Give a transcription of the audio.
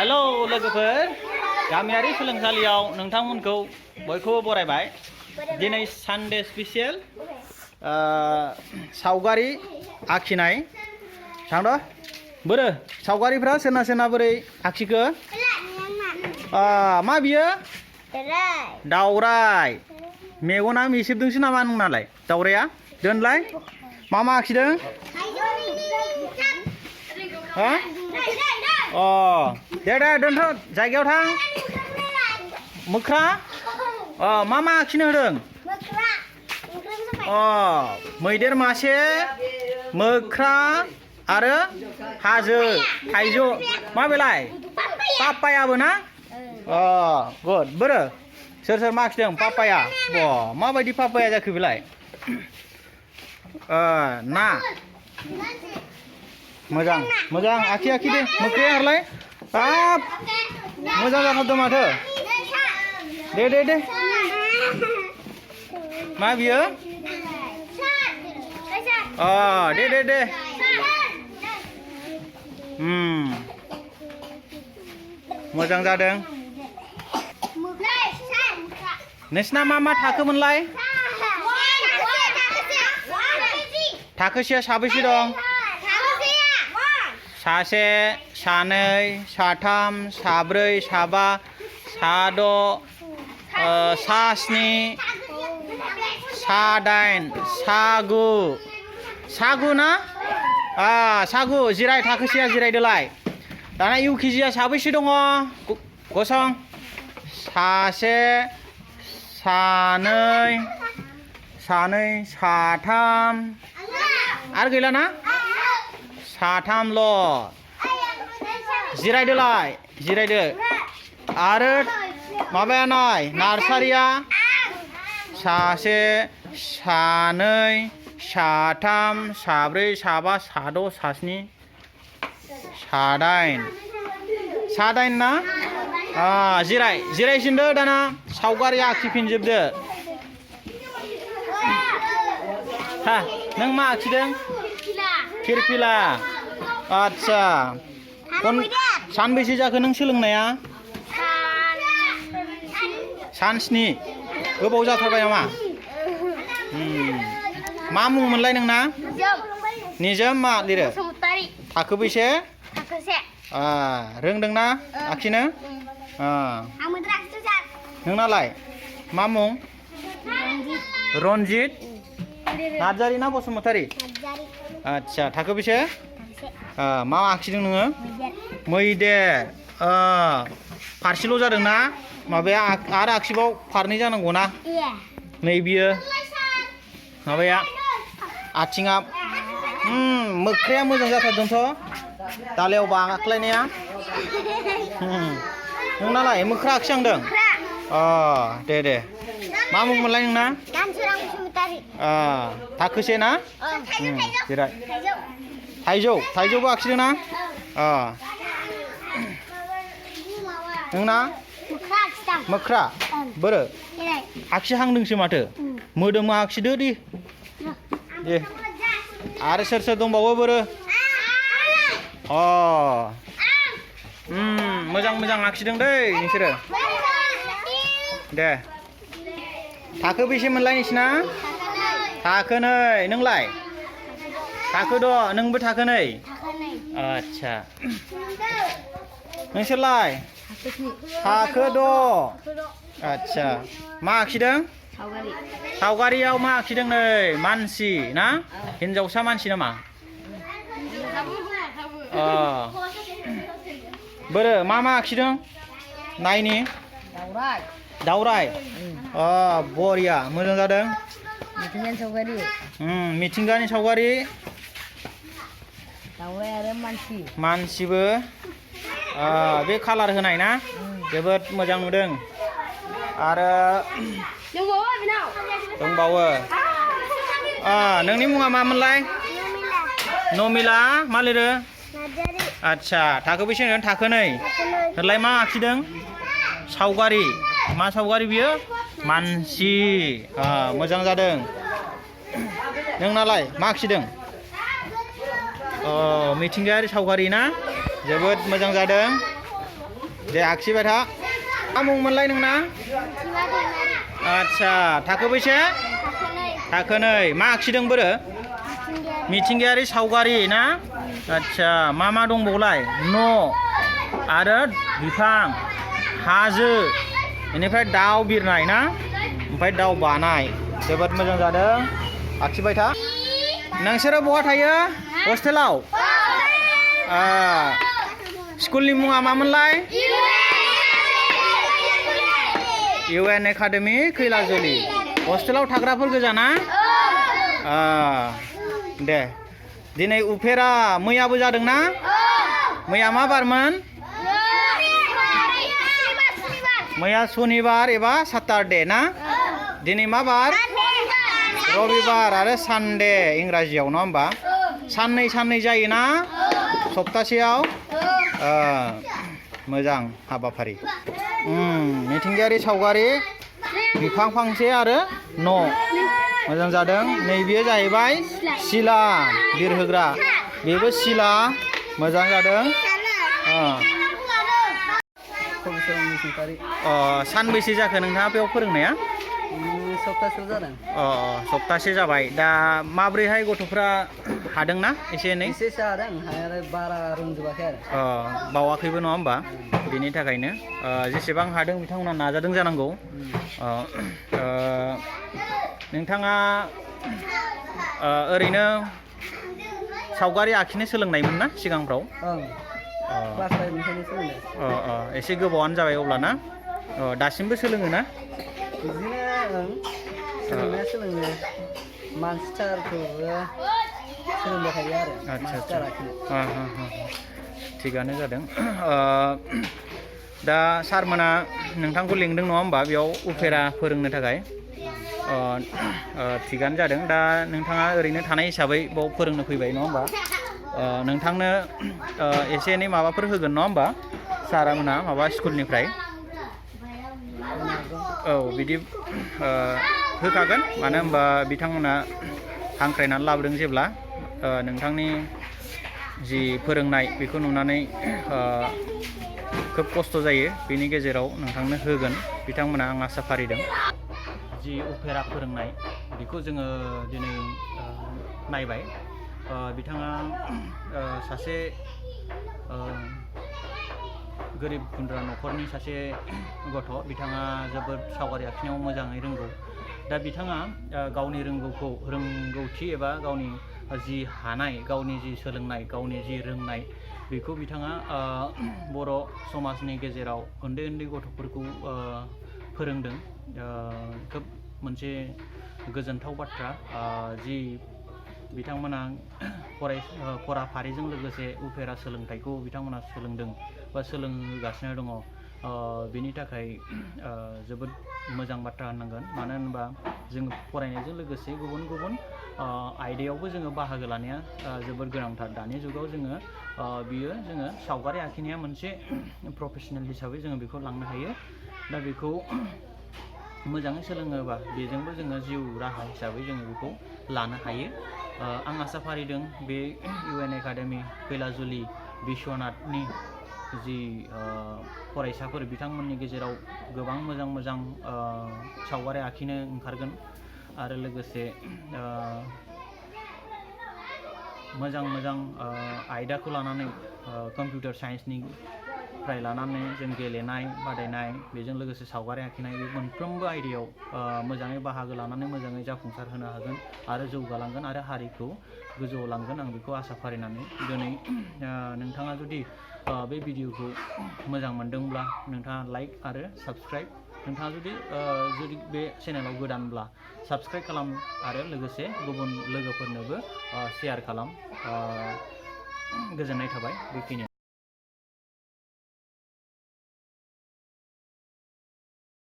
Hello लोगोफोर गामियारि सोलोंसालियाव नोंथांमोनखौ बयखौबो बरायबाय। दिनै सानडे स्पेशल सावगारि आखिनाय थांद बोरो सावगारिफ्रा सोरना बोरै आखिखो मा बियो दावराय मेगना मेसेबदोंसो नामा नोंनालाय दावराया दोनलाय मा आखिदों हा दे दोनथ' जायगायाव थां मोख्रा मा आखिनो होदों मैदेर मासे मोख्रा आरो हाजो थाइजौ मा बेलाय पापायाबो ना गुड बोरो सोर मा आखिदों पापाया माबायदि पापाया जाखो बेलाय ना मोजां आखि दे मोख्राया हरलाय हाब मोजां जाथारदों माथो दे मा बियो दे मोजां जादों नोंसिना मा थाखोमोनलाय थाखोसेया साबैसे दं सासे सानै साथाम साब्रै साबा साद' सास्नि सादाइन सागु ना सागु जिराय थाखोसेया जिरायदोलाय दाना इउकेजिया साबैसे दङ गसं सासे सानै साथाम आरो गैला ना साथामल' जिरायदो आरो माबाया नाय नार्सारिया सासे सानै साथाम साब्रै साबा साद' सास्नि सादाइन ना जिरायफिनदो दाना सावगारि आखिफिनजोबदो नों मा आखिदों फिरफिला आच्छा सानबैसे जाखो नों सोलोंनाया सानस्नि गोबाव जाथारबाय नामा मा मुं मोनलाय नोंना निजोम मा लिरो थाखो बैसे रोंदोंना आखिनो नोंनालाय मा मुं रन्जित नार्जारि ना बसुमतारी आच्छा थाखो बेसे मा आखिदों नोङो मैदेर फारसेल' जादों ना माबाया आरो आखिबाव फारनै जानांगौ ना नै बियो माबाया आथिङा मोख्राया मोजां जाथारदोंथ' दालायाव बाख्लायनाया नोंनालाय मोख्रा आखिहांदों दे मा मुं मोनलाय नोंना थाखोसे ना जिराय थाइजौबो आखिदों ना नोंना मोख्रा बोरो आखिहांदोंसो माथो मोदोमा आखिदो दे आरो सोर दंबावो बोरो मोजां आखिदों दै नोंसोरो दे थाखो बेसे मोनलाय नोंसिना थाखोनै नोंलाय थाखो द' नोंबो थाखोनै आच्छा नोंसोरलाय थाखो द' आच्छा मा आखिदों सावगारियाव मा आखिदों नै मानसि ना हिनजावसा मानसि नामा बोरो मा आखिदों नायनि दावराय बरिया मोजां जादों मिथिंगानि सावगारि दावराय आरो मानसिबो बे कालार होनाय ना जोबोद मोजां नुदों आरो दंबावो नोंनि मुङा मामोनलाय नमिला मा लिरो आच्छा थाखो बेसे होनदों थाखोनै होनलाय मा आखिदों सावगारि मा सावगारि बियो मानसि मोजां जादों नोंनालाय मा आखिदों मिथिंगायारि सावगारि ना जोबोद मोजां जादों दे आखिबाय था मा मुंमोनलाय नोंना आदसा थाखो बेसे थाखो 2 मा आखिदों बोरो मिथिंगायारि सावगारि ना आदसा मा दंबावलाय न' आरो बिफां हाजो बेनिफ्राय दाउ बिरनाय ना ओमफ्राय दाउ बानाय जोबोद मोजां जादों आखिबाय था नोंसोरो बहा थायो हस्टेलाव स्कुलनि मुङा मामोनलाय UN एकाडेमि खैलाजुलि हस्टेलाव थाग्राफोर गोजा ना दे दिनै उफेरा मैयाबो जादों ना मैया मा बारमोन मैया सनिबार एबा साटारडे ना दिनै मा बार रबिबार आरो सानडे इंराजियाव नङा होमबा साननै जायोना सप्तासेयाव मोजां हाबाफारि मिथिंगायारि सावगारि बिफां फांसे आरो न' मोजां जादों नैबेयो जाहैबाय सिला बिरहोग्रा बेबो सिला मोजां जादों सानबैसे जाखो नोंथाङा बेयाव फोरोंनाया सप्तासे जादों सप्तासे जाबाय दा माब्रैहाय गथ'फ्रा हादोंना एसे एनै एसे हादों हायालाय बारा रोंजोबाखै आरो बावाखैबो नङा होमबा बेनि थाखायनो जेसेबां हादों बिथांमोना नाजादों जानांगौ नोंथाङा ओरैनो सावगारि आखिनो सोलोंनायमोन ना सिगांफ्राव क्लास 5निफ्रायनो सोलोंदों एसे गोबावानो जाबाय अब्लाना दासिमबो सोलोङो ना बिदिनो सोलोङो मानसिटारखौबो सोलोंबाय थायो आरो आदसा थिगानो जादों दा सारमोना नोंथांखौ लिंदों नङा होमबा बेयाव उफेरा फोरोंनो थाखाय थिगानो जादों दा नोंथाङा ओरैनो थानाय हिसाबै बाव फोरोंनो फैबाय नङा होमबा नोंथांनो एसे एनै माबाफोर होगोन नङा होमबा सारमोना माबा स्कुलनिफ्राय बिदि होखागोन मानो होनबा बिथांमोना हांख्रायनानै लाबोदों जेब्ला नोंथांनि जि फोरोंनाय बेखौ नुनानै खोब खस्थ' जायो बेनि गेजेराव नोंथांनो होगोन बिथांमोना आं आसा फारिदों जि उफेरा फोरोंनाय बेखौ जोङो दिनै नायबाय बिथाङा सासे गोरिब गुन्द्रा न'खरनि सासे गथ' बिथाङा जोबोद सावगारि आखिनायाव मोजाङै रोंगौ दा बिथाङा गावनि रोंगौथि एबा गावनि जि हानाय गावनि जि सोलोंनाय गावनि जि रोंनाय बेखौ बिथाङा बर' समाजनि गेजेराव उन्दै गथ'फोरखौ फोरोंदों खोब मोनसे गोजोनथाव बाथ्रा जि बिथांमोना फराफारिजों लोगोसे उफेरा सोलोंथाइखौ बिथांमोना सोलोंदों बा सोलोंगासिनो दङ बेनि थाखाय जोबोद मोजां बाथ्रा होननांगोन मानो होनबा जों फरायनायजों लोगोसे गुबुन आयदायावबो जोङो बाहागो लानाया जोबोद गोनांथार दानि जुगाव जोङो जोङो सावगारि आखिनाया मोनसे प्रफेसनेल हिसाबै जोङो बेखौ लांनो हायो दा बेखौ मोजाङै सोलोङोबा बेजोंबो जोङो जिउ राहा हिसाबै जोङो बेखौ लानो हायो आं आसा फारिदों बे UN एकाडेमि खैलाजुलि बिश्वनाथनि जि फरायसाफोर बिथांमोननि गेजेराव गोबां मोजां सावगारि आखिनो ओंखारगोन आरो लोगोसे मोजां आयदाखौ लानानै कम्पिउटार साइन्सनिफ्राय लानानै जों गेलेनाय बादायनाय बेजों लोगोसे सावगारि आखिनाय बे मोनफ्रोमबो आयदायाव मोजाङै बाहागो लानानै मोजाङै जाफुंसार होनो हागोन आरो जौगालांगोन आरो हारिखौ गोजौआव लांगोन आं बेखौ आसा फारिनानै दिनै नोंथाङा जुदि बे भिडिअखौ मोजां मोनदोंब्ला नोंथाङा लाइक आरो साबस्क्राइब नोंथाङा जुदि बे चेनेलाव गोदानब्ला साबस्क्राइब खालाम आरो लोगोसे गुबुन लोगोफोरनोबो शेयार खालाम गोजोननाय थाबाय बेखिनियानो